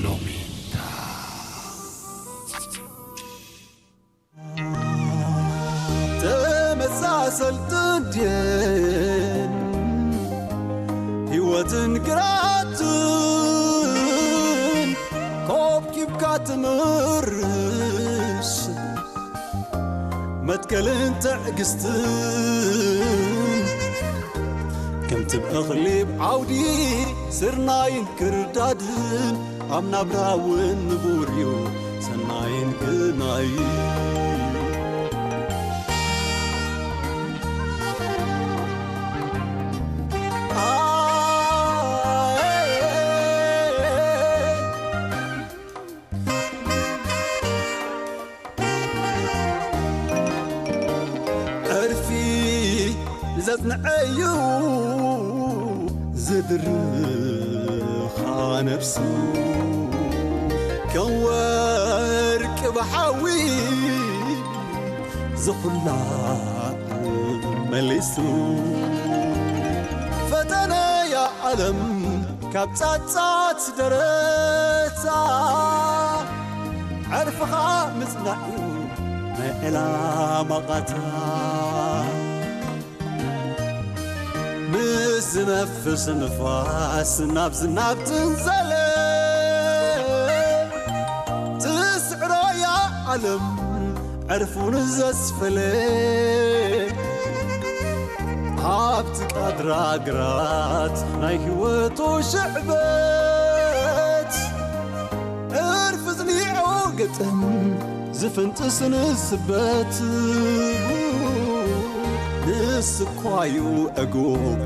ሎሜዳ። ተመሳሰልትን ድየን ህይወትን ግራትን ኮብኪብካ ትምርሽ መትከልን ትዕግስትን ከምቲ ብእኽሊብ ዓውዲ ስርናይን ክርዳድን ኣብ ናብራ እውን ንቡር እዩ ሰናይን ግናይ። ዕርፊ ዘጽንዐዩ ዝድርኻ ነፍሱ ከም ወርቂ ብሓዊ ዝኹላዕ መሊሱ ፈተነያ ዓለም ካብ ጻጻት ደረታ ዕርፍኻ ምጽናዕዩ ናይ ዕላማ ቓታ ምስ ዝነፍስ ንፋስ ናብ ዝናብ ትንዘለ ትስዕሮያ ዓለም ዕርፉን ዘስፈለ ኣብቲ ቃድራ ግራት ናይ ህይወቱ ሽዕበት ዕርፊ ዝኒዑ ግጥም ዝፍንጥስ ንስበት ንስኳዩ ዕጉብ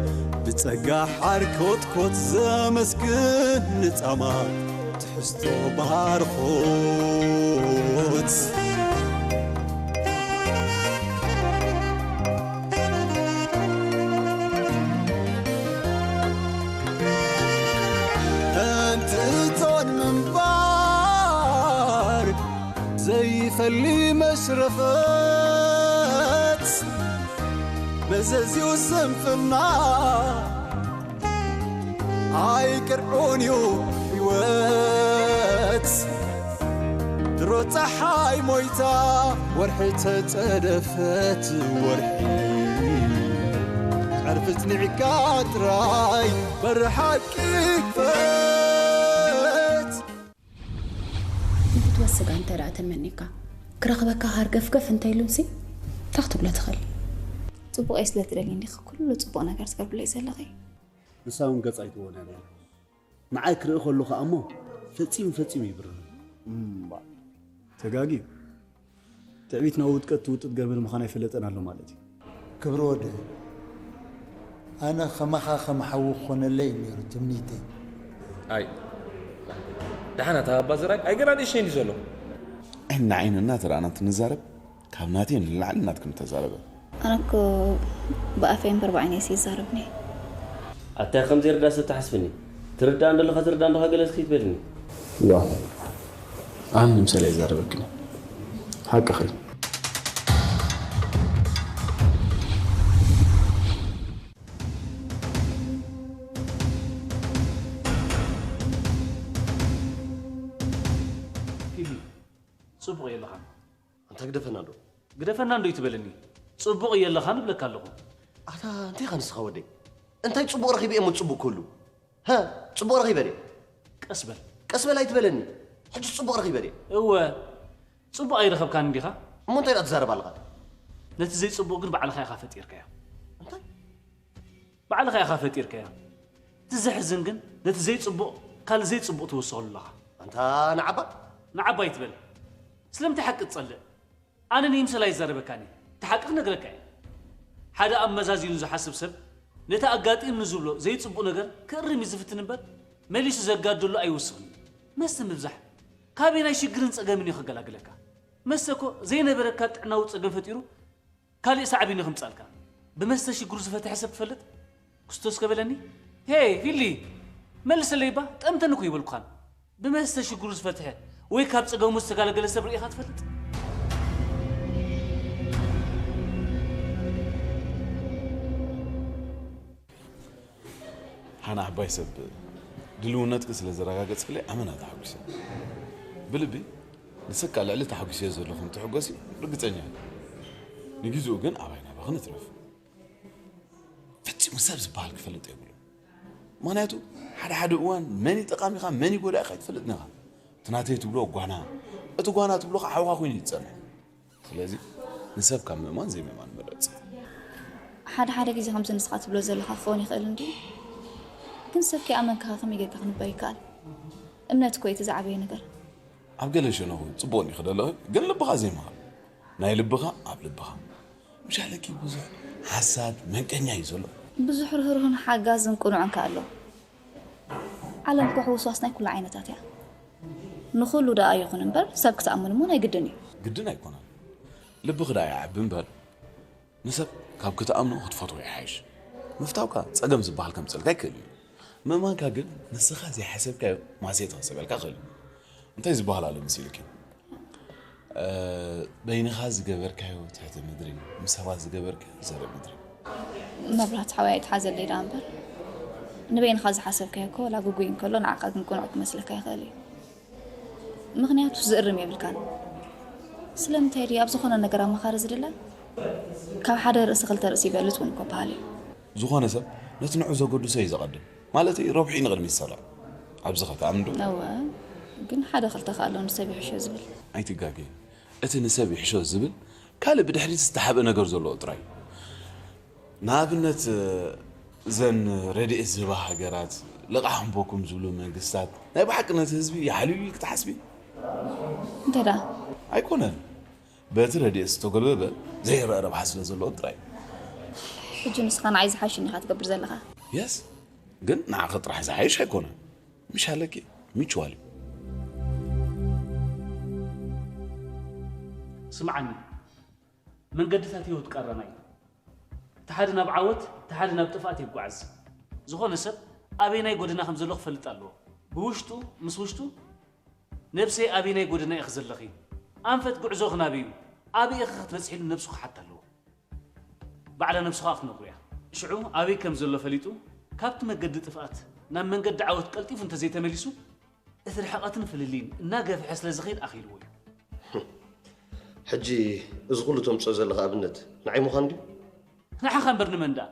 ብጸጋ ሓርኮትኮት ዘመስግን ንጻማ ትሕዝቶ ባርኾት። እንትን ምንባር ዘይፈሊ መሽረፈት መዘዝዩ ስንፍና ኣይቅርዑን እዩ ህይወት ድሮ ፀሓይ ሞይታ ወርሒ ተፀደፈት ወርሒ ዕርፊ ፅኒዕካ ጥራይ በሪ ሓቂ ክፈት። ንክትወስጋ እንተ ደኣ ተመኒካ፣ ክረኽበካ ሃርገፍገፍ እንተ ኢሉንሲ፣ እንታይ ክትብሎ ትኽእል? ጽቡቐይ ስለ ትደልይኒ ኢኺ ኩሉ ጽቡቕ ነገር ትገብርለይ ዘለኺ። ንሳ እውን ገጻ ኣይትህቦን እያ ነይራ። ንዓይ ክርኢ ከሎ ከኣ እሞ ፈጺሙ ፈጺሙ ይብርህ። እምባ፣ ተጋግዩ። ትዕቢት ናብ ውድቀት ትውጥጥ ገመድ ምዃን ኣይፈለጠን ኣሎ ማለት እዩ። ክብሪ ወደይ፣ ኣነ ከማኻ ከም ሓዉ ክኾነለይ እዩ ነይሩ ትምኒተይ። ኣይ፣ ደሓን ኣታ ኣባ ዘርኣይ፣ ኣይ ገና ንእሽተይ እንድዩ ዘሎ። ዓይኒ ንዓይኒ እናተረኣና እንትንዛረብ፣ ካብ ናተይ ንላዕሊ ናትኪ ምተዛረበ። ኣነ እኮ ብኣፈይ እምበር ብዓይነይስ ይዛረብ ነየ። ኣታ ከምዚ ርዳ ሰብ ትሓስብኒ። ትርዳእ እንዶ ኣለኻ፣ ትርዳእ እንዶ ኣለኻ፣ ገለ እስኪ ትበልኒ። ዋ፣ ኣነ ንምሳሌ ኣይዛረበክን። ሓቅኺ። ፊሊ፣ ጽቡቕ የለኻን። ኣንታ ግደፈና እንዶ። ግደፈና እንዶ ይትበለኒ። ጽቡቕ የለኻን እብለካ ኣለኹ። ኣታ እንታይ ኢኻ ንስኻ ወደይ? እንታይ ጽቡቕ ረኺበ እየ እሞ ጽቡቕ ክህሉ? ሃ? ጽቡቕ ረኺበ ድየ? ቀስ በል። ቀስ በል ኣይትበለኒ። ሕጂ ጽቡቕ ረኺበ ድየ? እወ። ጽቡቕ ኣይረኸብካን እንዲኻ? እሞ እንታይ ደኣ ትዛረብ ኣለኻ? ነቲ ዘይጽቡቕ ግን ባዕልኻ ኢኻ ፈጢርካዮ። እንታይ? ባዕልኻ ኢኻ ፈጢርካዮ። እቲ ዘሕዝን ግን ነቲ ዘይጽቡቕ ካልእ ዘይጽቡቕ ትውስኸሉ ኣለኻ። ኣንታ ንዓባ? ንዓባ ኣይትበል። ስለምንታይ ሓቂ ትጸልእ? ኣነ ንይምሰል ኣይዛረበካን እየ። እቲ ሓቂ ክነግረካ እየ። ሓደ ኣመዛዚኑ ዝሓስብ ሰብ ነቲ ኣጋጢምኒ ዝብሎ ዘይጽቡቕ ነገር ክእርም እዩ ዝፍትን እምበር መሊሱ ዘጋድሎ ኣይውስኽን እዩ። መስተ ምብዛሕ ካበየናይ ሽግርን ጸገምን እዩ ከገላግለካ? መስተ እኮ ዘይነበረካ ጥዕናዊ ጸገም ፈጢሩ ካልእ ሳዕቤን እዩ ከምጽኣልካ። ብመስተ ሽግሩ ዝፈትሐ ሰብ ትፈልጥ? ክስቶ እስከ በለኒ። ሄይ ፊሊ፣ መልሰለይ እባ፣ ጠምተኒ እኮ ኣይበልኩኻን። ብመስተ ሽግሩ ዝፈትሐ ወይ ካብ ጸገሙ ዝተጋለገለ ሰብ ርኢኻ ትፈልጥ? ሓና ዓባይ ሰብ ድልውነትኪ ስለ ዘረጋገጽክለይ ኣመና ተሓጒሰ። ብልቢ ንሰካ ልዕሊ ተሓጒሰዮ ዘለኹ ምትሕጎሲ ርግጸኛ እየ። ንግዜኡ ግን ኣባይ ናባኺ ንትረፍ። ፈጺሙ ሰብ ዝበሃል ክፈልጥ የብሉን። ምኽንያቱ ሓደ ሓደ እዋን መን እዩ ጠቓሚኻ መን እዩ ጎዳእኻ ኣይትፈልጥን ኢኻ። እቲ ናተይ ትብሎ ጓና፣ እቲ ጓና ትብሎ ከዓ ሓውኻ ኮይኑ እዩ ዝጸንሕ። ስለዚ ንሰብ ካብ ምእማን ዘይምእማን ምረጽ። ሓደ ሓደ ግዜ ከምዚ ንስኻ ትብሎ ዘለኻ ክኸውን ይኽእል እንድዩ። ግን ሰብ ከይኣመንካ ከመይ ጌርካ ክንበ ይከኣል? እምነት እኮ እዩ እቲ ዝዓበየ ነገር። ኣብ ገለ ሸነኹ ጽቡቕ እንዲኺ ዘለኺ፣ ግን ልብኻ ዘይምሃብ። ናይ ልብኻ ኣብ ልብኻ። ምሻለኪ ብዙሕ ሓሳድ መንቀኛ እዩ ዘሎ። ብዙሕ ርህሩህን ሓጋዝን ቅኑዕን ከ ኣሎ። ዓለም እኮ ሕውስዋስ ናይ ኩሉ ዓይነታት እያ። ንኹሉ ደኣ ይኹን እምበር ሰብ ክትኣምን እሞ ናይ ግድን እዩ። ግድን ኣይኮነን። ልብኺ ደኣ ይዓቢ እምበር ንሰብ ካብ ክትኣምኖ ክትፈትዎ ይሓይሽ። ምፍታውካ ጸገም ዝበሃል ከምጽልካ ይክእል እዩ። ምእማንካ ግን ንስኻ ዘይሓሰብካዮ ማሴት ክሕሰበልካ ይኽእል እዩ። እንታይ ዝበሃል ኣሎ መሲልኪ? እ፣ በይንኻ ዝገበርካዮ ትሕቲ ምድሪ፣ ምስ ሰባት ዝገበርካዮ ዘርኢ ምድሪ። መብራት ሓወይ ኣይትሓዘለይ ደኣ እምበር ንበይንኻ ዝሓሰብካዮ እኮ ዋላ ግጉይ እንከሎ ንዓኻ ግን ቅኑዕ ክመስለካ ይኽእል እዩ። ምኽንያቱ ዝእርም የብልካን። ስለምንታይ ድዩ ኣብ ዝኾነ ነገር ኣማኻሪ ዝድለ? ካብ ሓደ ርእሲ ክልተ ርእሲ ይበልጽ እውን እኮ በሃል እዩ። ዝኾነ ሰብ ነቲ ንዑ ዘገድሶ እዩ ዘቐድም። ማለተይ ረብሑ እዩ ንቕድሚት ዝሰርዕ። ኣብዚ ኸ ትኣምን ዶ? እወ፣ ግን ሓደ ክልተ ከ ኣሎ ንሰብ ይሕሾ ዝብል። ኣይትጋገ። እቲ ንሰብ ይሕሾ ዝብል ካልእ ብድሕሪት ዝተሓብአ ነገር ዘለዎ ጥራይ እዩ። ንኣብነት እዘን ረድኤት ዝህባ ሃገራት፣ ልቓሕ ንቦኩም ዝብሉ መንግስታት ናይ ብሓቂ ነቲ ህዝቢ ይሓልዩ ኢልኪ ትሓስቢ? እንታይ ደኣ? ኣይኮነን። በቲ ረድኤት ዝተጎልበበ ዘይረኣ ረብሓ ስለ ዘለዎ ጥራይ። ሕጂ ንስኻ ንዓይ ዝሓሽኒ ኢኻ ትገብር ዘለኻ። የስ፣ ግን ንዓኺ ጥራሕ ዝሓይሽ ኣይኮነን። ምሽ ኣለኪ ሚችዋል እዩ። ስምዓኒ፣ መንገድታት ህይወት ቃራና እዩ። እቲ ሓደ ናብ ዓወት፣ እቲ ሓደ ናብ ጥፍኣት የጓዕዝ። ዝኾነ ሰብ ኣበየናይ ጎደና ከም ዘሎ ክፈልጥ ኣለዎ። ብውሽጡ፣ ምስ ውሽጡ፣ ነብሰይ ኣበየናይ ጎደና ኢኺ ዘለኺ? ኣንፈት ጉዕዞኺ ናበይ እዩ? ኣበይ ኢኺ ክትበጽሒ ኢሉ ነብሱ ክሓታ ኣለዎ። ባዕላ ነብሱ ኸኣ ክትነግሮ እያ። ሽዑ ኣበይ ከም ዘሎ ፈሊጡ፣ ካብቲ መገዲ ጥፍኣት ናብ መንገዲ ዓወት ቀልጢፉ እንተዘይተመሊሱ፣ እቲ ርሕቐትን ፍልልይን እናገፍሐ ስለ ዝኸይድ ኣኺልዎ እዩ። ሕጂ እዚ ኩሉ ተምጽኦ ዘለኻ ኣብነት ንዓይ ምዃን ድዩ? ንዓኻ እምበር ንመን ደኣ?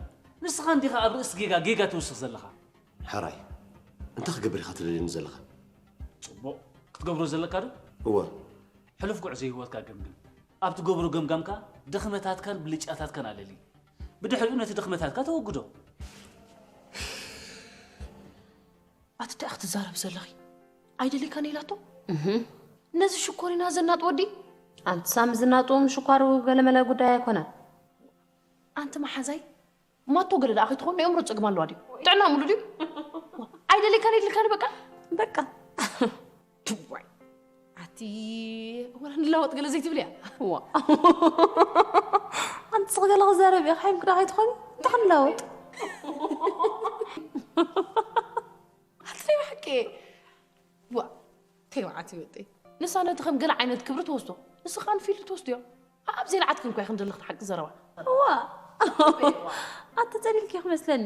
ንስኻ እንዲኻ ኣብ ርእሲ ጌጋ ጌጋ ትውስኽ ዘለኻ። ሕራይ እንታይ ክገብር ኢኻ ትደልየኒ ዘለኻ? ጽቡቕ ክትገብሮ ዘለካ ዶ? እወ ሕሉፍ ጉዕዞ ህይወትካ ገምግም። ኣብ ትገብሮ ገምጋምካ ድኽመታትካን ብልጫታትካን ኣለሊ። ብድሕሪኡ ነቲ ድኽመታትካ ተወግዶ። ኣቲ እንታይ ክትዛረብ ዘለኺ? ኣይደሊካን ኢላቶ? ነዚ ሽኮሪና ዘናጥ ወዲ? ኣንቲ ሳሚ ዝናጡ ምሽኳሩ ገለመለ ጉዳይ ኣይኮነን። ኣንቲ መሓዛይ ማቶ ገለ ደኣ ከይትኾን ናይ ኣእምሮ ጸገም ኣለዋ ድዩ? ጥዕና ምሉ ድዩ? ኣይደሊካን ኢልካኒ በቃ። በቃ። ትዋይ ኣቲ ወላ ንላወጥ ገለ ዘይትብል እያ። ዋ ኣንቲ ስቕ ገለ ክዛረብ እየ ሓይም ክዳ ከይትኾኒ እንታይ ክንላወጥ? ኣቲ ናይ ብሓቂ ዋ ተይዋዓት ይወጠይ ንሳ ነቲ ከም ገለ ዓይነት ክብሪ ትወስዶ ንስኻ ንፊልድ ትወስድዮ ኣብ ዘይንዓት ክንኳ ይኽን ዘለኽን ሓቂ ዘረባ ዋ ኣቲ ጸሊልኪ ክመስለኒ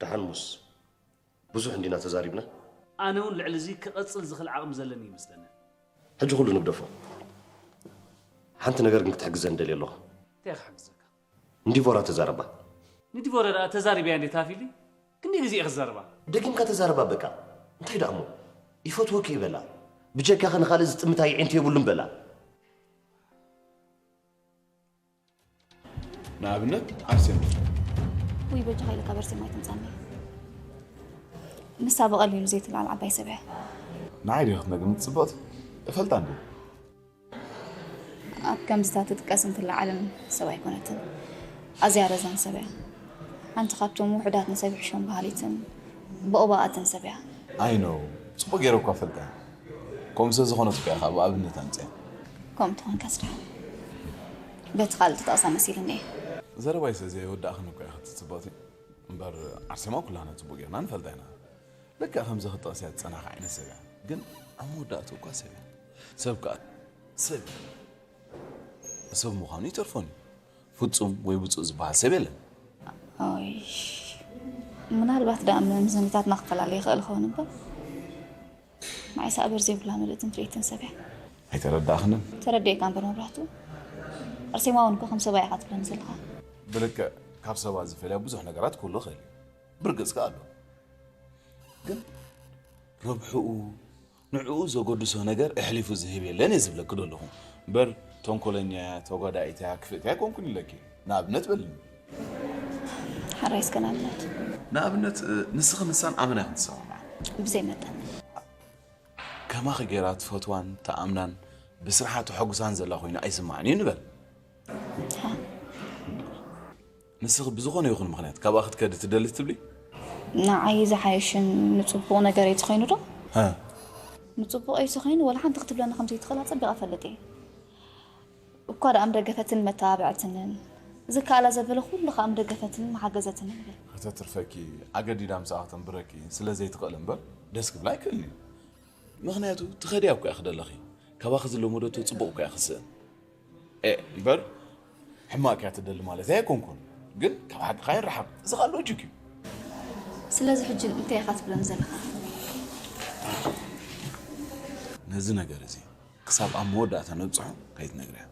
ደሓን ሙስ፣ ብዙሕ እንዲና ተዛሪብና። ኣነ እውን ልዕሊ እዚ ክቐጽል ዝኽእል ዓቕሚ ዘለኒ ይመስለኒ። ሕጂ ኩሉ ንግደፎ። ሓንቲ ነገር ግን ክትሕግዘኒ ደልየ ኣለኹ። እንታይ ክሕግዘካ? ንዲቮራ ተዛረባ። ንዲቮራ ደኣ ተዛሪበያ እንዴ ታፊሊ? ክንደይ ግዜ እየ ክዛረባ? ደጊምካ ተዛረባ በቃ። እንታይ ደኣ እሞ? ይፈትወኪ እዩ በላ። ብጀካኺ ንኻልእ ዝጥምት ኣየዒንቱ የብሉን በላ። ንኣብነት ኣርሴማ። ውይ በጃኻ ኢልካ በርሴማ ኣይትምጻኒ። ንሳ ብቐሊሉ ዘይትልዓል ዓባይ ሰብ እያ። ንዓይ ድዩ ክትነግርኒ ትጽበ እቲ? እፈልጣ እንድየ። ኣብ ከምዚታት ትጥቀስ እንትላ ዓለም ሰብ ኣይኮነትን። ኣዝያ ረዛን ሰብ እያ። ሓንቲ ካብቶም ውሑዳት ንሰብ ይሕሾም በሃሊትን ብቕባኣትን ሰብ እያ። I know ጽቡቕ ገይረ እኳ እፈልጣ እየ። ከምኡ ስለ ዝኾነት እኮ እየ ከኣ ብኣብነት ኣምጺኣ። ከምኡ ተኾንካስ ደሓን። በቲ ካልእ ትጠቕሳ መሲልኒ እየ። ዘረባይ ስለ ዘይወዳእክኒ እኮ ኢኺ ትጽብቕቲ። እምበር ዓርሴማ ኩላህና ጽቡቕ ጌርና ንፈልጣ ኢና። ልክዕ ከምዚ ክጠቕስያ ዝጸናኻ ዓይነት ሰብ እያ። ግን ኣብ መወዳእትኡ እኳ ሰብ እያ። ሰብ ከኣ ሰብ እዩ። ሰብ ምዃኑ ይተርፎን እዩ። ፍጹም ወይ ብጹእ ዝበሃል ሰብ የለን። ኦይ፣ ምናልባት ደኣ መምዘኒታትና ክፈላለ ይኽእል ይኸውን እምበር፣ ንዓይስ ኣበር ዘይብላ ምልእትን ፍልይትን ሰብ እያ። ኣይተረዳእኽንን? ተረዲኤካ እምበር መብራህቱ፣ ኣርሴማ እውን እኮ ከም ሰብኣይ ኢኻ ትብለኒ ዘለኻ። ብልክዕ ካብ ሰባት ዝፈልያ ብዙሕ ነገራት ክህሉ ይኽእል እዩ። ብርግጽ ከኣ ኣሎ። ግን ረብሕኡ ንዕኡ ዘገድሶ ነገር ኣሕሊፉ ዝህብ የለን እየ ዝብለኪ ዘለኹ። እምበር ተንኮለኛ እያ፣ ተጓዳኢት እያ፣ ክፍእቲ ኣይኮንኩን ኢለኪ። ንኣብነት በልኒ። ሓራይ እስከ ንኣብነት። ንኣብነት፣ እ፣ ንስኺ ምሳን ኣመና ኢኽን ትሰማምዓ። ብዘይ መጠን። ከማኺ ገይራ ትፈትዋን ትኣምናን ብስርሓ ተሐጉሳን ዘላ ኮይና ኣይስምዓን እዩ ንበል። ሃ። ንስኺ ብዝኾነ ይኹን ምኽንያት ካብኣ ክትከዲ ትደሊ ትብሊ? ንዓይ ዝሓየሽን ንጽቡቕ ነገረይ ተኾይኑ ዶ? ሃ። ንጽቡቐይ ተኾይኑ ወላ ሓንቲ ክትብለኒ ከም ዘይትኽእል ኣጸቢቐ እፈልጥ እየ። እኳ ደኣ ምደገፈትን መተባብዐትንን፣ ዝከኣላ ዘበለ ኩሉ ከኣ ምደገፈትንን ምሓገዘትንን እብል። ከተትርፈኪ ኣገዲዳ ምሳኣ ከተንብረኪ ስለ ዘይትኽእል እምበር ደስ ክብላ ኣይክእልን እዩ። ምኽንያቱ ትኸድያ እኮ ኢኺ ደለኺ። ካባኺ ዝለመደቶ ጽቡቕ እኮ እያ ክስእን። ኤ፣ እምበር ሕማቕ እያ ትደሊ ማለት ኣይኮንኩን። ግን ካብ ሓቅኻ ይረሓቕ። እዚ ኸኣ ሎጂክ እዩ። ስለዚ ሕጂ እንታይ ኢኻ ትብለኒ ዘለኻ? ነዚ ነገር እዚ ክሳብ ኣብ መወዳእታ ነብጽሖ ከይትነግርያ።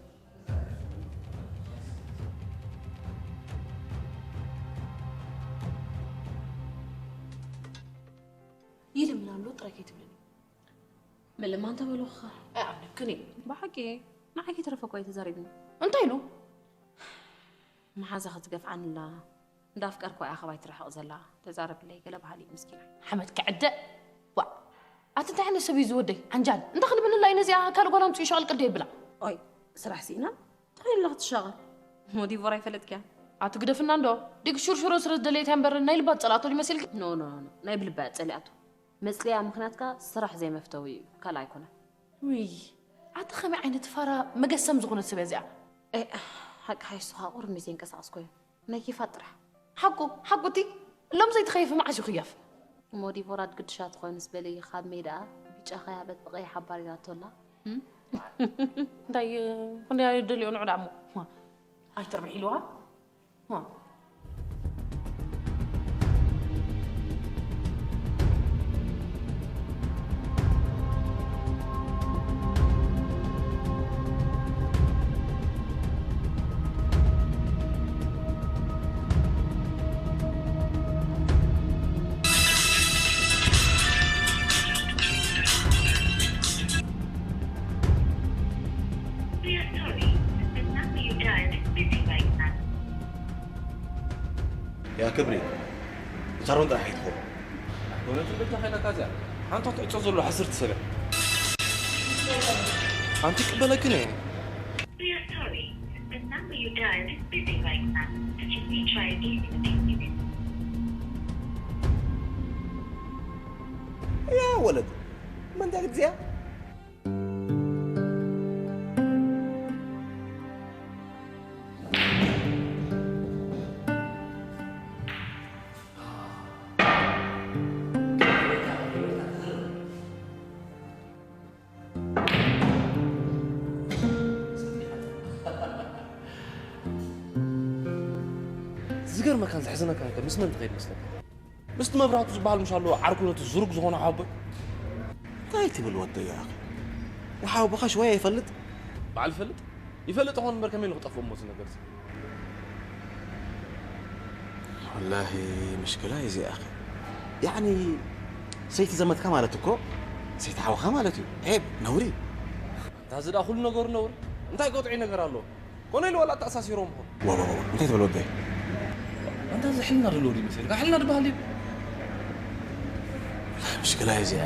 ይልምን ኣሎ ጥራይ ከይትብለኒ። ምልማን ተበልኹኻ ኣይኣምነክን እየ። ብሓቂ ንዓይ ከይተረፈ እኮ ኣይተዛሪብኒ። እንታይ ኢሉ? መሓዛ ክትገፍዓኒ ኣላ። እንዳፍቀርኳ እያ ካባይ ትርሕቕ ዘላ። ተዛረብለይ ገለ በሃሊ ምስኪና። ሓመድ ክዕደ። ዋ፣ ኣቲ እንታይ ዓይነት ሰብ እዩ ዝወደይ? ዓንጃል። እንታይ ክንብል ንላ እዩ ነዚኣ ካልእ ጓል ኣምፅኡ ሸቐል ቅዲ የብላ። ኦይ፣ ስራሕ ስኢና? እንታይ ኢላ ክትሻቐል? እሞ ዲቮራ ይፈለጥክያ? ኣቲ ግደፍና እንዶ። ዲግ ሽርሽሮ ስለ ዝደለየት እያ እምበር ናይ ልባ ዝጸልኣቶ ድዩ መሲልኪ? ኖ፣ ኖ፣ ኖ፣ ኖ። ናይ ብልባ እያ ጸሊኣቶ። መጽለያ ምኽንያትካ ስራሕ ዘይመፍተዊ እዩ፣ ካልእ ኣይኮነን። ውይ፣ ኣቲ ከመይ ዓይነት ፋራ መገሰም ዝኾነት ሰብ እያ እዚኣ? ኤ፣ ሓቂ ሓይሱኻ ቁርኒ ዘይንቀሳቐስኮ እዩ። ናይ ኪፋት ጥራሕ። ሓቁ፣ ሓቁ እቲ ሎም ዘይትኸይፍ መዓስ እዩ ክያፍ? እሞ ዲቦራ ድግድሻ ትኾይንስ በሊ ካብ ሜዳ ብጫ ከያበት ብቐይሕ ኣባሪራቶ ኣላ። እም? እንታይ፣ ክንደይ ደሊኦ ንዑ ደኣ እሞ። ዋ፣ ኣይትርብሕ ኢልዋ። ዋ። We are sorry, the number you dialed is busy right now. ያ ክብሪ፣ ሳሮን ጥራሕ ኣይትኾን። እውነት በጃ ኸይዳ ካዚያ ሓንቲ ክትዕጾ ዘሎ ሓስርቲ ሰበ። ሓንቲ ይቅበለክን እየ። We are sorry, the number you dialed is busy right now. Could you please try again in a few minutes? ያ ወለድ፣ መን ዳግድ እዚኣ? ዝገርመካን ዘሕዝነካን ከ ምስ መን ትኸይድ መስለካ? ምስቲ መብራህቱ ዝበሃል ምሽ ኣለዎ ዓርኩ ነቲ ዝሩግ ዝኾነ ሓቦይ። እንታይ ትብል ወደይ ኣኺ? ወሓው ብኻሽ ወይ ኣይፈልጥ? በዓል ፈልጥ? ይፈልጥ ይኾን እምበር ከመይ ኢሉ ክጠፍኦ እሞ እዚ ነገር እዚ? ወላሂ ምሽክላ እዩ እዚ ኣኺ። ያዕኒ ሰይቲ ዘመድካ ማለት እኮ ሰይቲ ሓውኻ ማለት እዩ። ዔብ፣ ነውሪ። ኣንታ እዚ ደኣ ኩሉ ነገሩ ነውሪ? እንታይ ቆጥዒ ነገር ኣለዎ? ኮነ ኢሉ ዋላ ኣተኣሳሲሮም ኹን። ዋ፣ ዋ፣ ዋ፣ እንታይ ትብል ወደይ? ኣንታ እዚ ሕልና ዘለዎ ድዩ መሲልካ? ሕልና ዝበሃል ድዩ? ምሽክላ እዩ እዚኣ።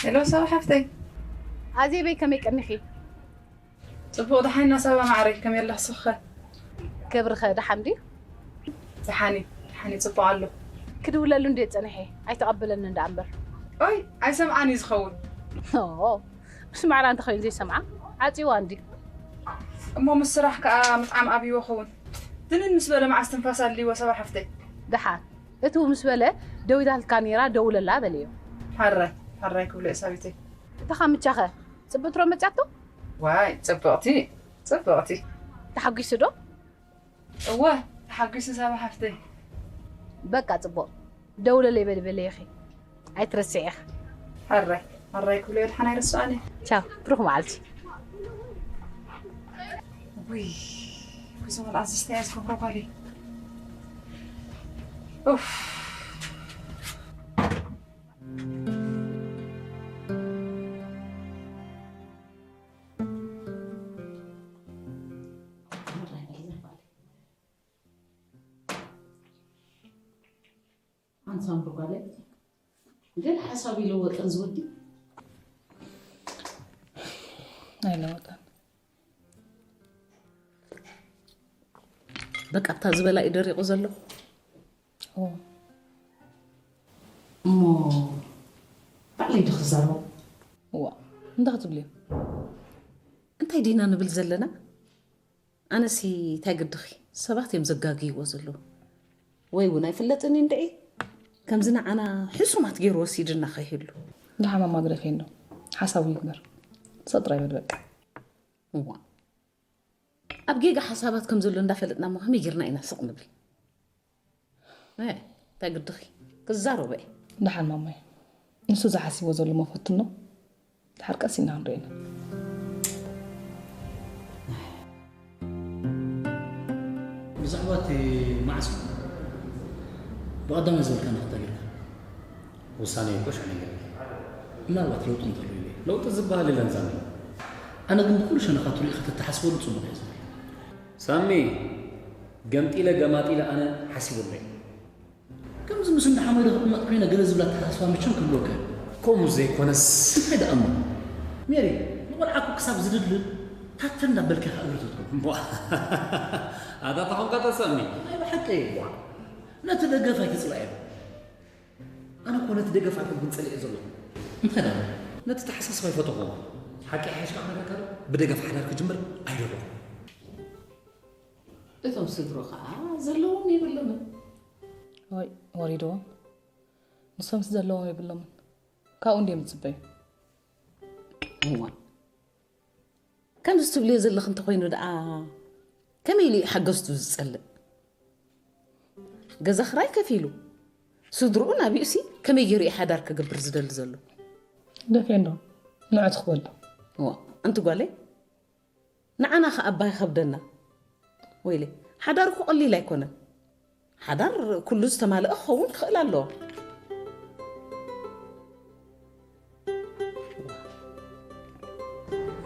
ሄሎ፣ ሳባ ሓፍተይ። ኣዜበይ፣ ከመይ ቀኒኺ? ጽቡቕ፣ ደሓን ኢና ሳባ ማዕረይ፣ ከመይ ኣለኺ ንስኺ ኸ? ክብሪ ኸ ደሓን ድዩ? ደሓን እዩ፣ ደሓን እዩ፣ ጽቡቕ ኣሎ። ክድውለሉ እንድየ ጸኒሐ፣ ኣይተቐበለንን ደኣ እምበር። ኦይ ኣይሰምዓን እዩ ዝኸውን። ኦ፣ ምስ ማዕራ እንተኸይኑ ዘይሰምዓ ዓፂዋ እንዲ። እሞ ምስ ስራሕ ከዓ ምጥዓም ኣብይዎ ኸውን። ድንን ምስ በለ መዓስ ትንፋስ ኣልይዎ ሰባ ሓፍተይ። ደሓን እቱ ምስ በለ ደዊዳልካ ነይራ ደውለላ በለዮ። ሓራይ ሓራይ ክብሎ እሳቢተይ። እታ ካምቻኸ ፅብጥሮ መጫቶ? ዋይ ፅብቕቲ ፅብቕቲ። ተሓጒሱ ዶ? እወ ተሓጒሱ ሳባ ሓፍተይ። በቃ ፅቡቕ ደውለለይ በሊ በለይኺ ኣይትረስዒ ኢኺ። ሓራይ ሓራይ ክብሎ ድሓን ኣይርስዖን እየ። ቻው ብሩኽ መዓልቲ። ውይ እዞም ኣልኣዚዝተያ ዝገብሮ ጓለይ። ኡፍ ኣንሳምብር ጓለይ ግን ሓሳብ ይለወጠን ዝወዲ ኣይለወጠን። በቃ እታ ዝበላ እዩ ደሪቑ ዘሎ። እሞ ባዕለይ ዶ ክዛረቦ? እዋ እንታይ ክትብልዮ? እንታይ ዲና ንብል ዘለና? ኣነሲ እንታይ ግድኺ ሰባት እዮም ዘጋግይዎ ዘለዉ ወይ እውን ኣይፍለጥን እዩ እንድዒ ከምዚ ንዓና ሕሱማት ገይሩ ወሲድና ከይህሉ። እንዳ ሓማማ ግደፈዮ እንዶ ሓሳቡ ይግበር። ሰጥ ጥራይ በል በቃ። እዋ ኣብ ጌጋ ሓሳባት ከም ዘሎ እንዳፈለጥና እሞ ከመይ ጌርና ኢና ስቕ ንብል? እንታይ ግድኺ ክዛረቦ እየ። ደሓን ማማይ ንሱ ዝሓሲቦ ዘሎ መፈትኖ ድሓር ቀስ ኢልና ክንሪኦ ኢና። ብዛዕባ እቲ ማዕጾ ብቐዳማይ ዝበልካኒ ክተግርካ ውሳነ ይኮሽ ኣነ ገለ ምናልባት ለውጢ እንተሎ ኢለ ለውጢ ዝበሃል የለን ዛሚ ኣነ ግን ብኩሉ ሸነኻቱ ሪኢኻ ተተሓስበሉ ጽቡቕ እየ ዝብል ሳሚ ገምጢለ ገማጢለ ኣነ ሓሲበሉ እየ ከምዚ ምስ እንዳ ሓመዱ ክቕመጥ ኮይነ ገለ ዝብላ ኣተሓሳስባ መቸም ክህልወካ እዩ። ከምኡ ዘይኮነስ። እንታይ ደኣ እሞ? ሜሪ፣ ንቖልዓ እኮ ክሳብ ዝድልብ ታተ እንዳበልካ ኢኻ እግሪ ተትህቦ። እሞ ኣታ ተኾንካ ተሳሚ። ናይ ብሓቂ። ነቲ ደገፍ ኣይትጽላእዮ። ኣነ እኮ ነቲ ደገፍ ኣይኮንኩን ጸሊኤ ዘለኹ። እንታይ ደኣ? ነቲ ኣተሓሳስባ ኣይፈተኹዎን። ሓቂ ይሓይሽካ ክነግረካ ዶ? ብደገፍ ሓዳር ክጅምር ኣይደለኹን። እቶም ስድርኡ ኸኣ ዘለዎም የብሎምን። ወይ ወሪድዎም። ንሶምስ ዘለዎም የብሎምን። ካብኡ እንድዮም ዝጽበዩ። እዋእ ከምዚ ትብልዮ ዘለኺ እንተኾይኑ ደኣ ከመይ ኢሉ እዩ ሓገዝቱ ዝጸልእ? ገዛ ኽራይ ከፊሉ ስድርኡ ናቢኡሲ ከመይ ገይሩ እዩ ሓዳር ክገብር ዝደሊ ዘሎ? ደፍኤ እንዶ ንዑ ትኽበል ዶ? እዋ ኣንቲ ጓለይ ንዓና ኸኣ እባ ይኸብደና። ወይለይ፣ ሓዳር እኮ ቀሊል ኣይኮነን። ሓዳር ኩሉ ዝተማልአ ክኸውን ክኽእል ኣለዎ።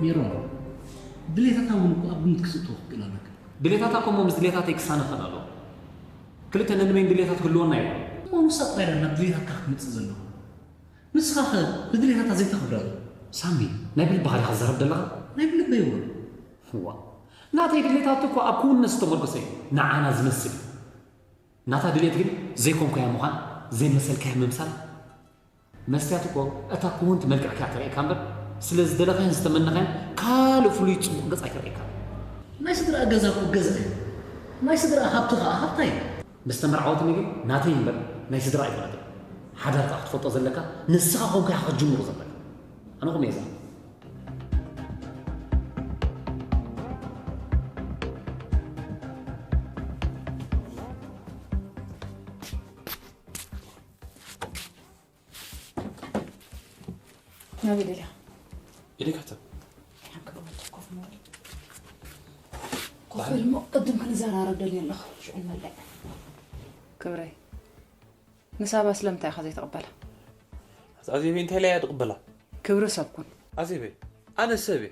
ሜሮን፣ ድሌታታ እውን እኮ ኣብ ግምት ክስእትዎ ክትክእል ኣለካ። ድሌታታ እኮ እሞ ምስ ድሌታተይ ክሳነ ክኽእል ኣለዎ። ክልተ ነንበይን ድሌታት ክህልወና እዩ። እሞ ንሳ ጥራይ እያ ናብ ድሌታትካ ክትመጽእ ዘለዋ። ንስኻ ኸ ንድሌታታ ዘይተኽብራ ዶ? ሳሚ፣ ናይ ብልብኻ ዲኻ ትዛረብ ዘለኻ? ናይ ብልበይ እውን። እዋ፣ ናተይ ድሌታት እኮ ኣብ ክውንነት ዝተመርኮሰ እዩ። ንዓና ዝመስል እዩ። ናታ ድሌት ግን ዘይኮንካዮ ምዃን፣ ዘይመሰልካዮ ምምሳል። መስትያት እኮ እታ ክውንቲ መልክዕካ እያ ተርእየካ እምበር፣ ስለ ዝደለኻዮን ዝተመነኻዮን ካልእ ፍሉይ ጽቡቕ ገጽ ኣይተርእየካን። ናይ ስድራኣ ገዛ እኮ ገዛ እዩ። ናይ ስድራኣ ሃብቲ ኸኣ ሃብታ እዩ። ምስ ተመርዓወትኒ ግን ናተይ እምበር ናይ ስድራ ኣይኮነትን። ሓዳር ከኣ ክትፈልጦ ዘለካ ንስኻ ኮንካ ኢኻ ክትጅምሮ ዘለካ። ኣነ ከምኡ እየ ዝኣምን። ናበይ ደሊኻ? ኢደይ ካሕተብ። ሓቂ ብመንጽር ኮፍ ንበል። ኮፍ በል እሞ ቅድም ክንዘራረብ ደልየ ኣለኹ። ሽዑ ንመልዕ። ክብረይ፣ ንሳባ ስለምንታይ ኢኻ ዘይትቕበላ? ኣዜበይ እንታይ ኢላ እያ ትቕበላ? ክብሪ ሰብ ኩን። ኣዜበይ፣ ኣነ ሰብ እየ።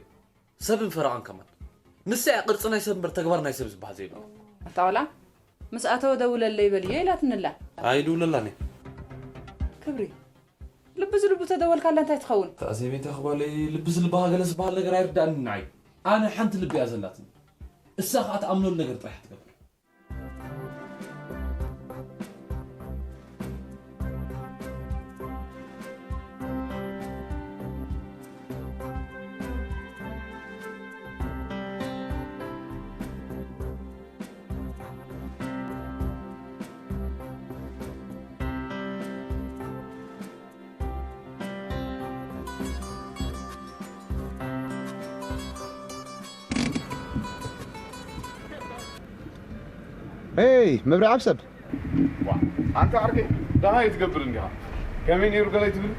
ሰብን ፈረቓን ከማን። ንሳ እያ ቅርጺ ናይ ሰብ እምበር ተግባር ናይ ሰብ ዝበሃል ዘይብላ። ኣታ ቆልዓ፣ ምስ ኣተወ ደውለለይ በልዮ ኢላትኒ ኣላ። ኣይድውለላን እየ። ክብሪ፣ ልቢ ዝልቡ ተደወልካላ እንታይ ትኸውን? ኣዜበይ እንታይ ክበለይ፣ ልቢ ዝልብኻ ገለ ዝበሃል ነገር ኣይርድኣንን ንዓይ። ኣነ ሓንቲ ልቢ እያ ዘላትኒ። እሳ ኸኣ ትኣምነሉ ነገር ጥራሕ እያ ትገብር። ኤይ መብርዒ ኣብ ሰብ። ዋ፣ ኣንታ ዓርከይ፣ ደሃይ ትገብር እንዲኻ። ከመይ ነይሩ ገለ ኣይትብል?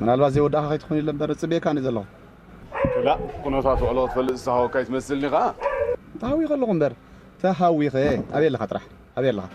ምናልባት ዘይወዳእኻ ከይትኾን ኢለ እምበር፣ እጽበየካ እየ ዘለኹ። ክላእ፣ ኩነታት ውዕሎ ክትፈልጥ ዝተሃወካ ኣይትመስልን ኢኻ። ተሃዊኸ ኣለኹ እምበር፣ ተሃዊኸ። ኣበይ ኣለኻ ጥራሕ? ኣበይ ኣለኻ?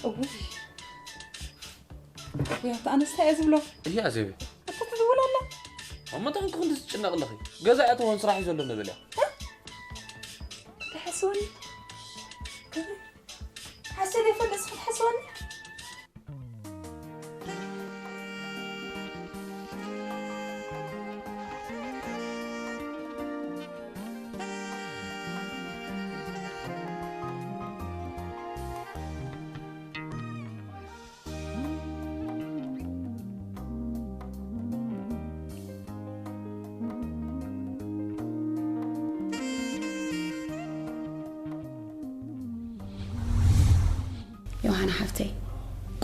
እውይ፣ ወይ ኣታ ኣነስ እንታይ እየ ዝብሎ? እያ ዜቤ። ኣታ ትድውል ኣላ። ኣብ መታን ክኹን ትጭነቕ ኣለኺ። ገዛ እያ ትኸውን ስራሕ እዩ ዘሎ ነበል እያ። ክትሓስወኒ? ሓሰብ ይፈልጥ ክትሓስወኒ? ዮሃና ሓፍተይ፣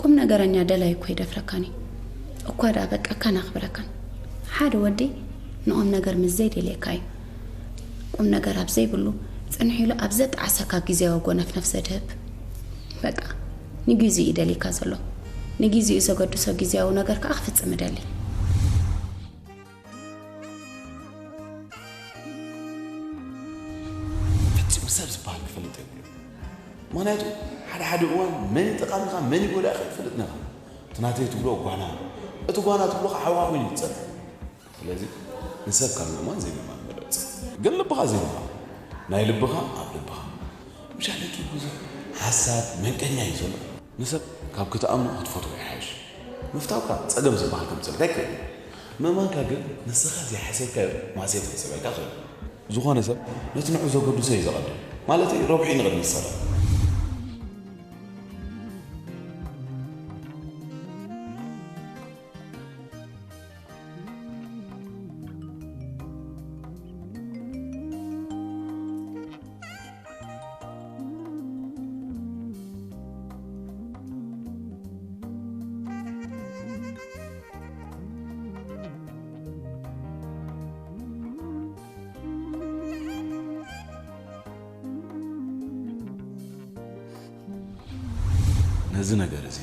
ቁም ነገረኛ ደላይ እኮ ይደፍረካን እዩ። እኳ ደኣ በቃካን ኣኽብረካን። ሓደ ወዲ ንቑም ነገር ምስ ዘይደልየካ እዩ ቁም ነገር ኣብ ዘይብሉ ጽንሕ ኢሉ ኣብ ዘጠዓሰካ ግዜያዊ ጎነፍነፍ ዘድህብ። በቃ ንጊዜኡ እዩ ደልይካ ዘሎ። ንጊዜኡ ዘገድሶ ግዜያዊ ነገር ከኣ ክፍጽም እደሊ። ፈጺሙ ሰብ ዝበሃል ክፈልጥ የብሉን። ምኽንያቱ ሓደ ሓደ እዋን መን ይጠቓምኻ መን ይጎዳእኻ ኣይትፈልጥን ኢኻ። እቲ ናተይ ትብሎ ጓና፣ እቲ ጓና ትብሎ ከዓ ሓውኻ ኮይኑ እዩ ዝጸንሕ። ስለዚ ንሰብ ካብ ምእማን ዘይምእማን ይምረጽ። ግን ልብኻ ዘይምሃብ፣ ናይ ልብኻ ኣብ ልብኻ። ምሻለኪ ብዙሕ ሓሳድ መንቀኛ እዩ ዘሎ። ንሰብ ካብ ክትኣምኖ ክትፈትዎ ይሓይሽ። ምፍታውካ ጸገም ዝበሃል ከምጽልካ ኣይክእልን። ምእማንካ ግን ንስኻ ዘይሓሰብካዮ ማእሰይቲ ክስዕበካ ዘሎ። ዝኾነ ሰብ ነቲ ንዑ ዘገድሶ እዩ ዘቐድም። ማለተይ ረብሑ እዩ ንቕድሚት ዝሰርዕ። ነዚ ነገር እዚ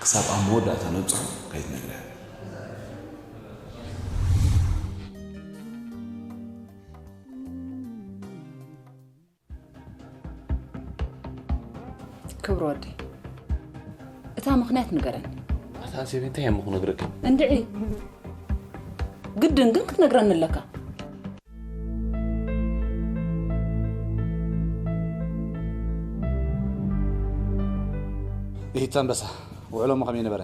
ክሳብ ኣብ መወዳእታ ነብጽሖ ከይትነግርያ። ክብሪ ወደይ፣ እታ ምኽንያት ንገረኒ። ኣታ ኣዜብ፣ እንታይ እየ እሞ ክነግረኪ? እንድዒ፣ ግድን ግን ክትነግረኒ ኣለካ። ይሂት ኣንበሳ፣ ውዕሎ እሞ ከመይ ነበረ?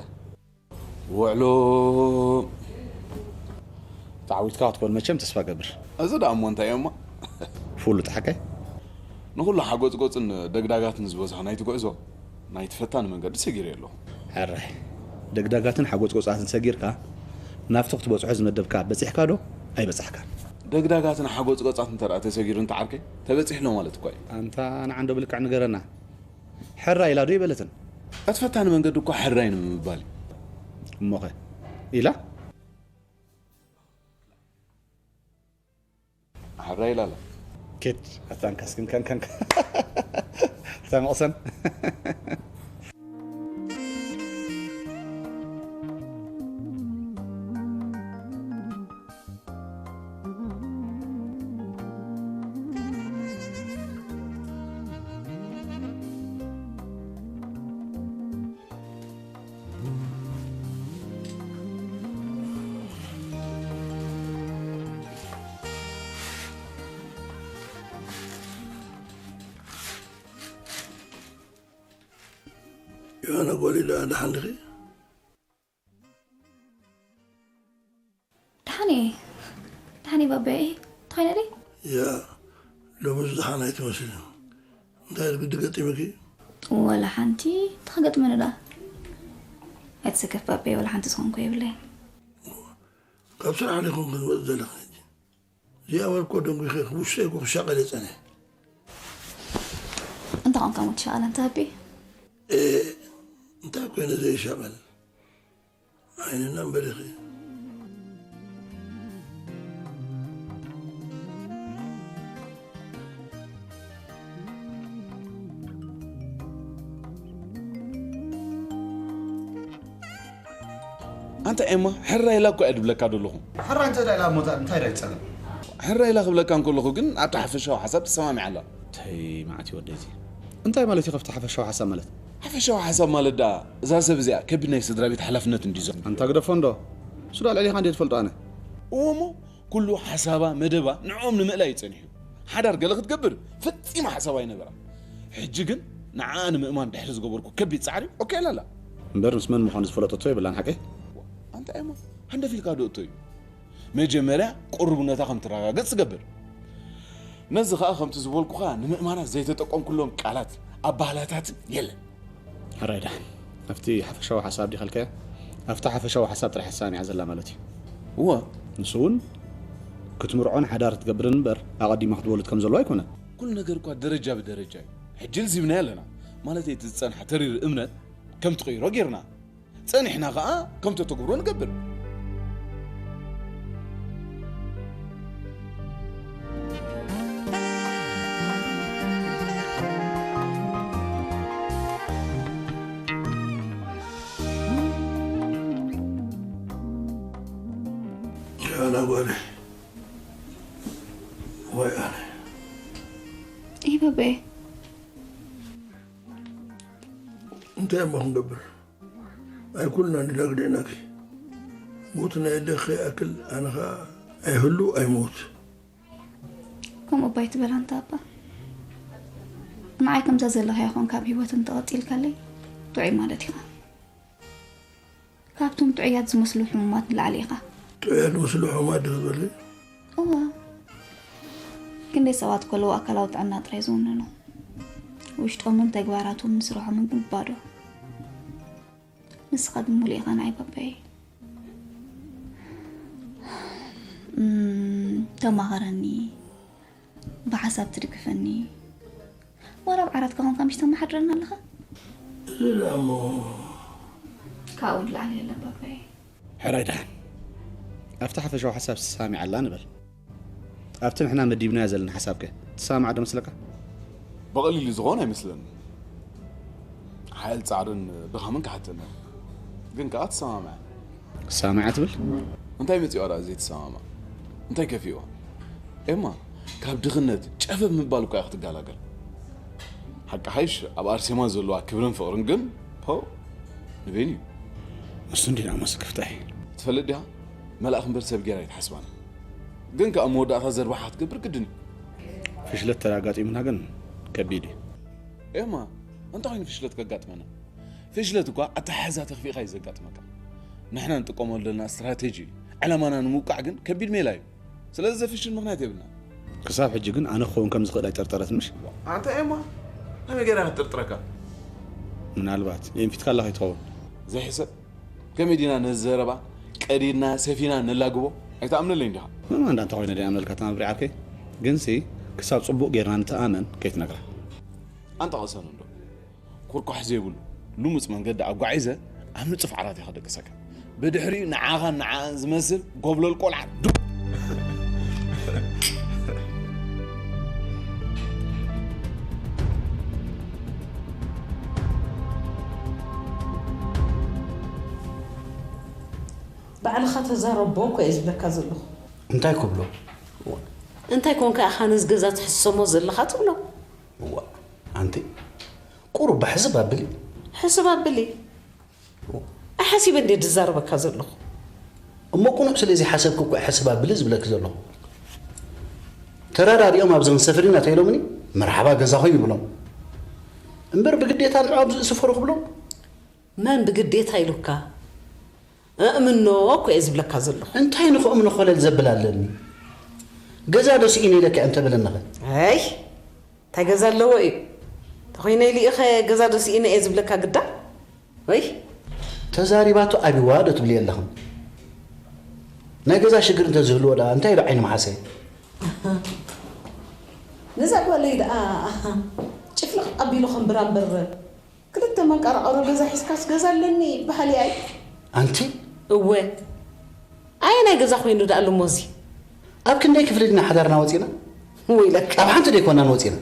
ውዕሎ ተዓዊትካ ክትኮን መቸም ተስፋ ገብር። እዚ ደኣ እሞ እንታይ እዮማ? ፍሉጥ ሓቀይ። ንኹሉ ሓጎጽጎጽን ደግዳጋትን ዝበዝሖ ናይቲ ጉዕዞ ናይቲ ፈታኒ መንገዲ ሰጊረ ኣለኹ። ሕራይ። ደግዳጋትን ሓጎጽጎጻትን ሰጊርካ ናብቲ ክትበጽሖ ዝመደብካ በጺሕካ ዶ ኣይበጻሕካን? ደግዳጋትን ሓጎጽጎጻትን እንተ ደኣ ተሰጊሩ እንተ ዓርከይ ተበጺሕሎ ማለት እኳ እዩ። ኣንታ ንዓ እንዶ ብልክዕ ንገረና። ሕራይ ኢላ ዶ ኣይበለትን? እቲ ፈታኒ መንገዲ እኳ ሕራይ ንምባል እዩ። እሞኸ ኢላ? ሕራይ ኢላ ኣላ። ኪድ ኣታ እንካ እስኪ እንካ እንካ እንካ። ኣታ መቕሰን። ዮሃና ጓለይ ደኣ ደሓን ዲኺ? ደሓን እየ። ደሓን እየ ባባየ። እንታይ ኮይነ ድየ? ያ፣ ሎምስ ደሓን ኣይትመስልን። እንታይ ግዲ ገጢሙኪ? ወላ ሓንቲ። እንታይ ክገጥመኒ ደኣ? ኣይትሰከፍ ባበይ፣ ወላ ሓንቲ ዝኾንኩ የብለይን። ካብ ስራሕ ዶ ይኾንኪ ዝመጽእ ዘለኺ ሕጂ? እዚኣ ወር እኮ ደንጒኺ ውሽጠይ እኮ ክሻቐል እየ ጸኒሐ። እንታይ ኾንካ ሞት ትሻቐል ኣንታ ሃቢ? እንታይ ኮይነ ዘይሻቐል? ዓይንና እምበር ኢኺ። ኣንታ ኤማ ሕራይ ኢላ እኮ እያ ድብለካ ደለኹ። ሕራይ እንታይ ዳ ኢላ ሞታ እንታይ ዳ ይጸገም? ሕራይ ኢላ ክብለካ እንከለኹ ግን ኣብቲ ሓፈሻዊ ሓሳብ ትሰማሚዓ ኣላ። ተይ መዓት እዩ ወደይ እዚ። እንታይ ማለት እዩ ከፍቲ ሓፈሻዊ ሓሳብ ማለት? ሓፈሻዊ ሓሳብ ማለት ደኣ እዛ ሰብ እዚኣ ከቢድ ናይ ስድራ ቤት ሓላፍነት እንድዩ ዘሎ። ኣንታ ግደፎ እንዶ። እሱ ደኣ ልዕሊኻ እንድየ ትፈልጦ ኣነ። እወ እሞ ኩሉ ሓሳባ መደባ ንዕኦም ንምእላይ እዩ ጸኒሑ። ሓዳር ገለ ክትገብር ፈጺማ ሓሳባ ኣይነበራን። ሕጂ ግን ንዓኣ ንምእማን ድሕሪ ዝገበርኩ ከቢድ ጻዕሪ ኦኬ ኢላ ኣላ። እምበር ምስ መን ምዃኑ ዝፈለጠቶ የብላን ሓቀይ? ኣንታ ኤማ ሃንደፍ ኢልካ ዶ እቶ እዩ። መጀመርያ ቅሩብነታ ከም ትረጋገጽ ትገብር። ነዚ ኸኣ ከምቲ ዝበልኩኻ ንምእማና ዘይተጠቀምኩሎም ቃላት ኣባህላታትን የለን። ሕራይ ደሓን ኣብቲ ሓፈሻዊ ሓሳብ ዲኻ ኢልካዮ? ኣብቲ ሓፈሻዊ ሓሳብ ጥራሕ ትሰማሚዓ ዘላ ማለት እዩ። እወ። ንሱ እውን ክትምርዖን ሓዳር ክትገብርን እምበር ኣቐዲማ ክትወልድ ከም ዘለዋ ኣይኮነን። ኩሉ ነገር እኳ ደረጃ ብደረጃ እዩ። ሕጂ ልዚብናዮ ኣለና። ማለተይ እቲ ዝጸንሓ ተሪር እምነት ከም ትቕይሮ ጌርና። ጸኒሕና ኸኣ ከም ተተግብሮ ንገብር። ኣነ ጓለይ ወይ ኣነ ይበበየ እንታይ እሞ ክንገብር? ኣይኩልና ንዳግደናኪ ሞት ናይ ኣደኺ ይኣክል ኣነ ኸኣ ኣይህሉ ኣይሞት። ከምኡ እባ ኣይትበል ኣንታ ኣባ። ንዓይ ከምዛ ዘለኻያ ኾንካ ኣብ ህይወት እንተቐጺልካለይ ጥዑይ ማለት ኢኻ። ካብቶም ጥዑያት ዝመስሉ ሕሙማት ንላዕሊ ኢኻ። ጥዑያት ዝመስሉ ሕሙማት ዶ ትበሊ? እወ። ክንደይ ሰባት ከለዉ ኣካላዊ ጥዕና ጥራይ ዝውንኑ። ውሽጦምን ተግባራቶምን ስርሖምን ግን ባዶ። ንስኻ ግን ሙሉእ ኢኻ ንዓይ ባባየይ። እም፣ ተማኸረኒ፣ ብሓሳብ ትድግፈኒ። ዋላ ኣብ ዓራትካ ኾንካ ምሽ ተመሓድረና ኣለኻ? እዚ ደኣ እሞ ካብኡ ንላዕሊ የለን ባባየይ። ሕራይ ደሓን ኣብቲ ሓፈሻዊ ሓሳብ ትሰማሚዓ ኣላ ንበል። ኣብቲ ንሕና መዲብናዮ ዘለና ሓሳብ ከ ትሰማማዕ ዶ መስለካ? ብቐሊሉ ዝኸውን ኣይመስለንን። ሓያል ጻዕርን ድኻምን ክሓተና እዩ። ግን ከኣ ትሰማምዐ። ትሰማምዐ ትብል? እንታይ መጺዋ ደኣ ዘይትሰማማዕ? እንታይ ከፊእዋ? ኤማ፣ ካብ ድኽነት ጨፈፍ ምባል እኳ እያ ክትገላገል። ሓቂ ሓይሽ ኣብ ኣርሴማ ዘለዋ ክብርን ፍቕርን ግን ፖው ንበይኑ እዩ። ንሱ እንዲና እሞ ስክፍታይ። ትፈልጥ ዲኻ? መልኣኽ እምበር ሰብ ጌራ ኣይትሓስባን። ግን ከኣ መወዳእታ ዘርባሓ ክትገብር ግድን እዩ። ፍሽለት ተራጋጢሙና ግን ከቢድ እዩ። ኤማ፣ እንታይ ኮይኑ ፍሽለት ከጋጥመና? ፍሽለት እኳ ኣተሓሕዛ ተኽፊእካ እዩ ዘጋጥመካ። ንሕና ንጥቀመሉ ዘለና ስትራቴጂ ዕላማና ንምውቃዕ ግን ከቢድ ሜላ እዩ። ስለዚ ዘፍሽል ምኽንያት የብልና። ክሳብ ሕጂ ግን ኣነ ክኸውን ከም ዝኽእል ኣይጠርጠረትን ምሽ? ኣንታ ኤማ ከመይ ገይራ ክትጥርጥረካ? ምናልባት የንፊትካ ኣላ ከይትኸውን። ዘይሕሰብ ከመይ ዲና ነዚ ዘረባ ቀዲድና ሰፊና ነላግቦ? ኣይትኣምነለይን ዲኻ? መማ እንዳ እንተኾይነ ደይኣምነልካ ተማብሪ ዓርከይ። ግንሲ ክሳብ ጽቡቕ ጌርና ንተኣመን ከይትነግራ። ኣንታ ቅሰን እንዶ። ኩርኳሕ ዘይብሉ ልሙጽ መንገዲ ኣጓዒዘ ኣብ ንጹፍ ዓራት እየ ከደቅሰካ። ብድሕሪኡ ንዓኻን ንዓኣን ዝመስል ጎብለል ቆልዓ ዱብ። ባዕልኻ ተዛረቦ እኮ እየ ዝብለካ ዘለኹ። እንታይ ክብሎ? እንታይ ኮንካ ኢኻ ነዚ ገዛ ትሕሰሞ ዘለኻ ትብሎ? እዋ ኣንቲ ቁሩብ ሕስብ ኣብሊ። ሕስብ ኣብሊ? ኣሓሲበ እንድየ ዝዛረበካ ዘለኹ። እሞ ቅኑዕ ስለ ዘይሓሰብኪ እኮ ሕስብ ኣብሊ ዝብለኪ ዘለኹ። ተረዳዲኦም ኣብዚ ክንሰፍር ኢና ተይሎምኒ መርሓባ ገዛኹም ይብሎም እምበር ብግዴታ ንዕኦም ዝእስፈሩ ክብሎም መን ብግዴታ ኢሉካ? እእምኖ እኮ እየ ዝብለካ ዘለኹ። እንታይ ንኽእምኖ ኮለል ዘብል ኣለኒ? ገዛ ዶ ስኢነ ኢለኪ እንተበለኒ ኸ? ኣይ እንታይ ገዛ ኣለዎ እዩ? ተኾይነ ኢሊእኸ ገዛ ዶ ስኢነ እየ ዝብለካ ግዳ? ወይ? ተዛሪባቶ ኣቢዋ ዶ ትብሊ ኣለኽም? ናይ ገዛ ሽግር እንተዝህልዎ ደኣ እንታይ ኢሉ ዓይኒ መሓሰ? ነዛ ጓለይ ደኣ ጭፍልቕ ኣቢሉ ከንብራ እምበር፣ ክልተ መንቀራቐሮ ገዛ ሒዝካስ ገዛ ኣለኒ ይበሃል እየ ኣይ። ኣንቲ? እወ። ኣየናይ ገዛ ኮይኑ ደኣ ኣሎ እሞ እዚ? ኣብ ክንደይ ክፍሊ ዲና ሓዳርና ወጺና? ወይለካ። ኣብ ሓንቲ ደይኮናን ወጺና።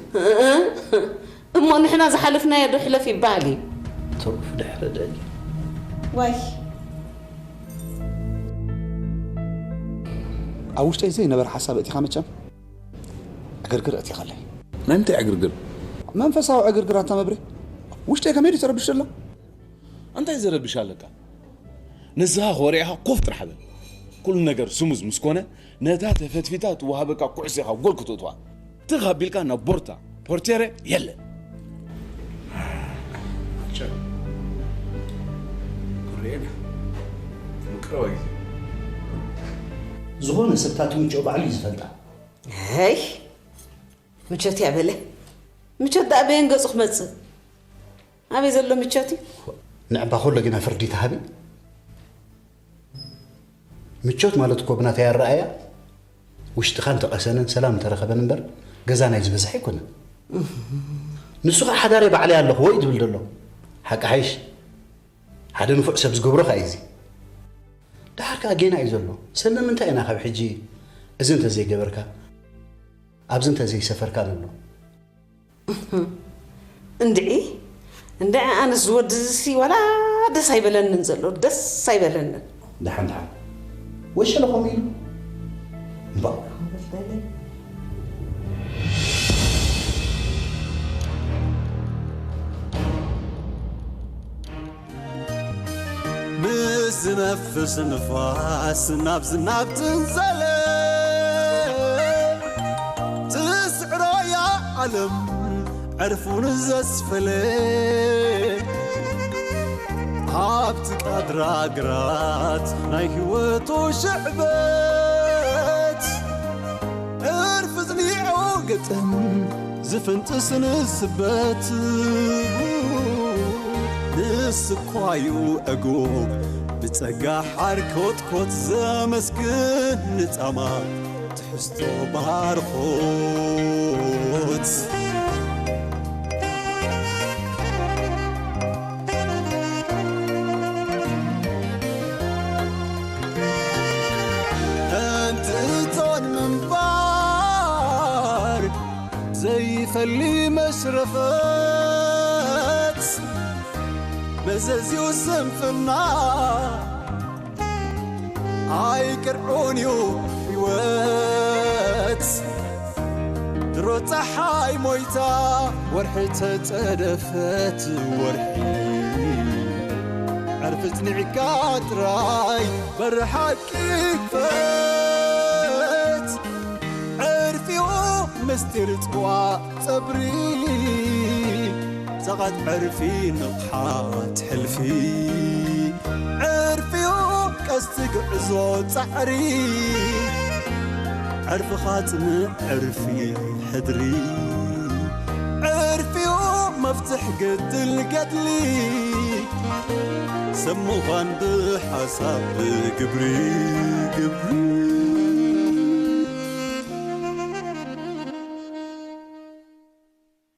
እሞ ንሕና ዝሓለፍናዮ ዶ ሕለፍ ይበሃል እዩ? ትሩፍ ድሕሪ ደሊ። ዋይ። ኣብ ውሽጠይ ዘይነበረ ሓሳብ እቲኻ መቸም ዕግርግር እቲኻለይ። ናይ ምንታይ ዕግርግር? መንፈሳዊ ዕግርግር ኣታ መብሬ። ውሽጠይ ከመይ ድዩ ተረቢሹ ዘሎ? እንታይ ዘረብሽ ኣለካ? ንስኻ ወሬኻ ኮፍ ጥራሕ በል። ኩሉ ነገር ስሙዝ ምስ ኮነ፣ ነታ ተፈትፊታ ትወሃበካ ኩዕሶ ኢኻ ጎል ክትእትዋ። ትኽ ኣቢልካ ናብ ቦርታ፣ ፖርቴረ የለ። ቸ፣ ኩሬና፣ ምቅረዋ ግዜ። ዝኾነ ሰብ ታቲ ምችኦ ባዕሉ እዩ ዝፈልጣ። ሄይ፣ ምቾት እያ በለ። ምቾት ደኣ በየን ገጹ ክመጽእ? ኣበይ ዘሎ ምቾት እዩ? ንዕባ ኩሎ ግና ፍርዲ ትሃቢ? ምቾት ማለት እኮ ብናተይ ኣረኣእያ ውሽጥኻ እንተቐሰነን ሰላም እንተረኸበን እምበር ገዛ ናይ ዝበዝሕ ኣይኮነን። ንሱ ኸዓ ሓዳረይ ባዕለይ ኣለኹ ወይ ዝብል ዘሎ። ሓቂ ሓይሽ ሓደ ንፉዕ ሰብ ዝገብሮ ኸዓ እዩ እዚ። ደሓር ከኣ ጌና እዩ ዘሎ። ሰነ ምንታይ ኢና ካብ ሕጂ እዚ እንተዘይገበርካ ኣብዚ እንተዘይሰፈርካ ንብሎ። እንድዒ እንድዒ ኣነስ ዝወዲ እዚ ዋላ ደስ ኣይበለንን ዘሎ፣ ደስ ኣይበለንን። ደሓን ደሓን ወሸለ ኸምኡ ኢሉ እምባእ። ምስ ዝነፍስ ንፋስ ናብ ዝናብ ትንዘለ ትስዕሮ እያ ዓለም ዕርፉን ዘስፈለ ኣብቲ ቃድራግራት ናይ ህይወቱ ሽዕበት ዕርፊ ዝኒዑ ግጥም ዝፍንጥስ ንስበት ንስኳዩ ዕጉብ ብጸጋ ሓር ኮትኮት ዘመስግን ንጻማ ትሕዝቶ ባርኾት። እንትን ምንባር ዘይፈሊ መሽረፈት መዘዝዩ ስንፍና ኣይቅርዑን እዩ ህይወት ድሮ ፀሓይ ሞይታ ወርሒ ተፀደፈት ወርሒ ዕርፊ ፅኒዕካ ጥራይ በሪ ሓቂ ክፈት ዕርፊኡ ምስጢር ፅዋእ ጸብሪ ጸቓት ዕርፊ ንቕሓት ሕልፊ ዕርፊኡ ቀስቲ ግዕዞ ጻዕሪ ዕርፍኻ ጽንዕ ዕርፊ ሕድሪ ዕርፊኡ መፍትሕ ገድል ገድሊ ሰብ ምዃን ብሓሳብ ብግብሪ ግብሪ